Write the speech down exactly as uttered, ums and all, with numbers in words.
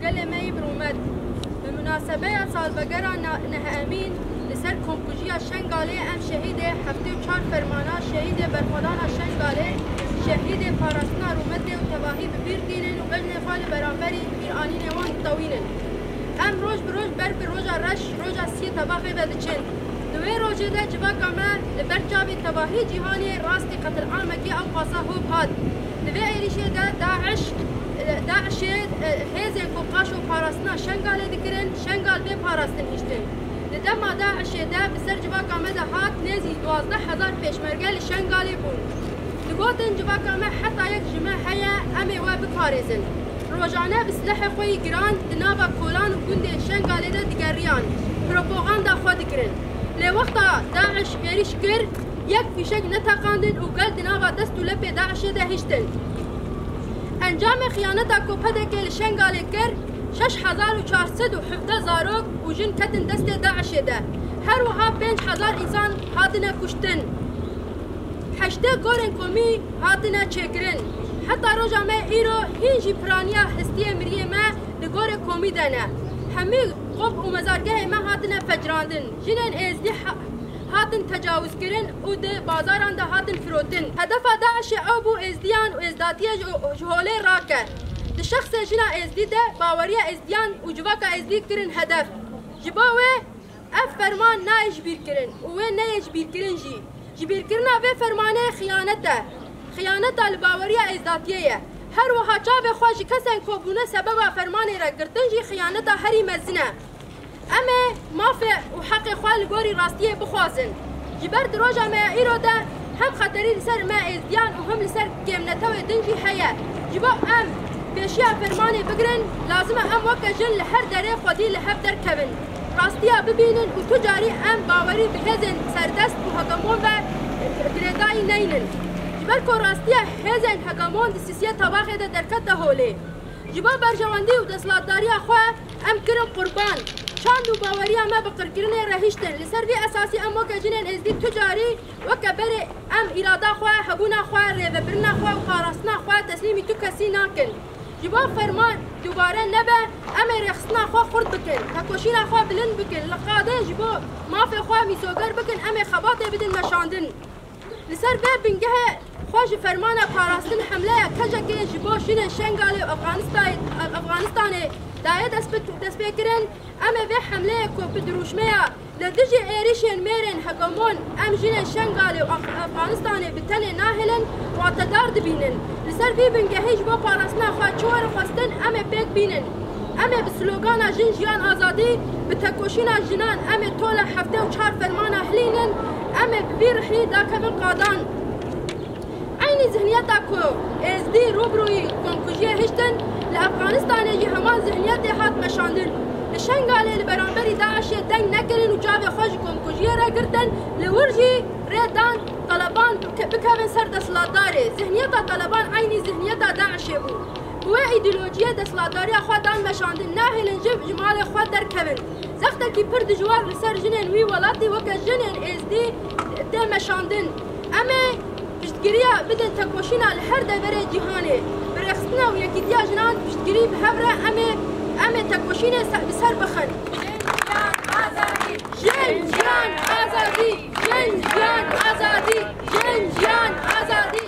Gelê me yî bi rûmet. Bi munasebeya salvegera na-, nehemîn li ser komkujiya Şengalê em şehîdê heftê û çar fermana, şehîdê berxwedana Şengalê, şehîdê parastina rûmetê û tevahî bi bîr tînin û bejnê xwe li beramberî bîranînê wan ditewînin. Em roj bi roj ber bi roja reş, roja siyê tebaxê ve diçin. Di wê rojê de civaka me li ber çavê tevahî cîhanê rastî qetilamekî ewqasa hov hat. Di vê êrîşê de DAIŞ, DAIŞê, e, hêzên ku qaşo parastina Şengalê dikirin, Şengal bê parastin hiştin. Di dema DAIŞê de bi ser civaka me de hat nêzî duwazdeh hezar pêşmerge li Şengalê bûn. Digotin civaka me heta yek ji me heye, em ê we biparêzin. Rojane bi silehê xwe yî giran di nava kolan û gundên Şengalê de digeriyan, propaganda xwe dikirin. Lê wexta DAIŞ êrîş kir, yek fîşek neteqandin û gel di nava dest û lepê DAIŞê de hiştin. Encamê xiyaneta ku PDKê li Şengalê kir, şeş hezar û çar sed û hevdeh zarok û jin ketin destê DAIŞê de. Her wiha pênc hezar însan hatine kuştin. Heştê gorên komî hatine çêkirin. Heta roja me îro hîn jî piraniya hestiyê miriyê me di gorê komî de ne. Hemî qop û mezargehê me hatine fecirandin. Jinên êzdî ha-, hatin tecawizkirin û di bazaran de hatin firotin. Hedefa DAIŞê ew bû êzdiyan û êzdatiyê ji, ji holê rake. Di şexsê jina êzdî de baweriya êzdiyan û civaka êzdî kirin hedef. Ji bo wê ev ferman nayê jibîrkirin û wê neyê jibîrkirin jî. Jibîrkirina vê fermanê xiyanet e. Xiyaneta li baweriya êzdatiyê ye. Her wiha çavê xwe ji kesên ku bûne sebeba fermanê re girtin jî xiyaneta herî mezin e. Em ê mafê û heqê xwe li gorî rastiyê bixwazin. Ji ber di roja me ya îro de hem xeterî li ser me êzdiyan û hem li ser kêmnetewê din jî heye. Ji bo em pêşiya fermanê bigirin, lazim e em weke jin li her derê xwedî li hev derkevin. Rastiya bibînin û tu carî em bawerî bi hêzên serdest û hegemon ve girêdayî neynin. Ji ber ku rastiya hêzên hegemon di sisiyê tebaxê de derkete holê. Ji bo berjewendî û desthilatdariya xwe em kirin qurban. Çand û baweriya me bi qirkirinê re hiştin. Li ser vî esasî em weke jinên êzdî tu carî weke berê em îrada xwe, hebûna xwe, rêvebirina xwe û parastina xwe teslîmî tu kesî nakin. Ji bo ferman dubare nebe, em ê rêxistina xwe xurt bikin, tekoşîna xwe bilind bikin, li qadê ji bo mafê xwe mîsoger bikin, em ê xebatê bidin meşandin. Li ser vê bingehê xwe ji fermana parastin hemleya kecekê ji bo jinên Şengalê û Afganistayê-, Afganistanê daye destpê-, destpêkirin, em ê vê hemleyê ku bi dirûşmeya li dijî êrîşên mêrên hegemon em jinên Şengalê û Af-, Afganistanê bi tenê nahêlin, watedar dibînin. Li ser vî bingehî ji bo parastina xwe çi were xwestin, em ê pêk bînin. Em ê bi slogana Jin Jiyan Azadî, bi tekoşîna jinan em ê tola heftê û çar fermana hilînin, em ê bi vî rihî dakevin qadan. Eynî zihniyeta ku êzdî rûbirûyî komkujiyê hiştin, li Efxanistanê jî heman zihniyetê hat meşandin. Li Şengalê li beramberî DAIŞê deng nekirin û çavê xwe ji komkujiyê re girtin, li wir jî rê dan Taleban bike-, bikevin ser desthilatdarê. Zihniyeta Taleban eynî zihniyeta DAIŞê bû. Bi wê îdeolojiyê desthilatdariya xwe dan meşandin, nahêlin ji, ji malê xwe derkevin. Zextekî pir dijwar li ser jinên wî welatî weke jinên êzdî tê meşandin. Em ê piştgiriya bidin tekoşîna li her deverê cîhanê. Bi rêxistina û yekîtiya jinan piştgirî bi hev re em ê, em ê tekoşînê se-, bi ser bixin. Jin, jiyan, azadî! Jin, jiyan, azadî! Jin, jiyan, azadî! Jin, jiyan, azadî!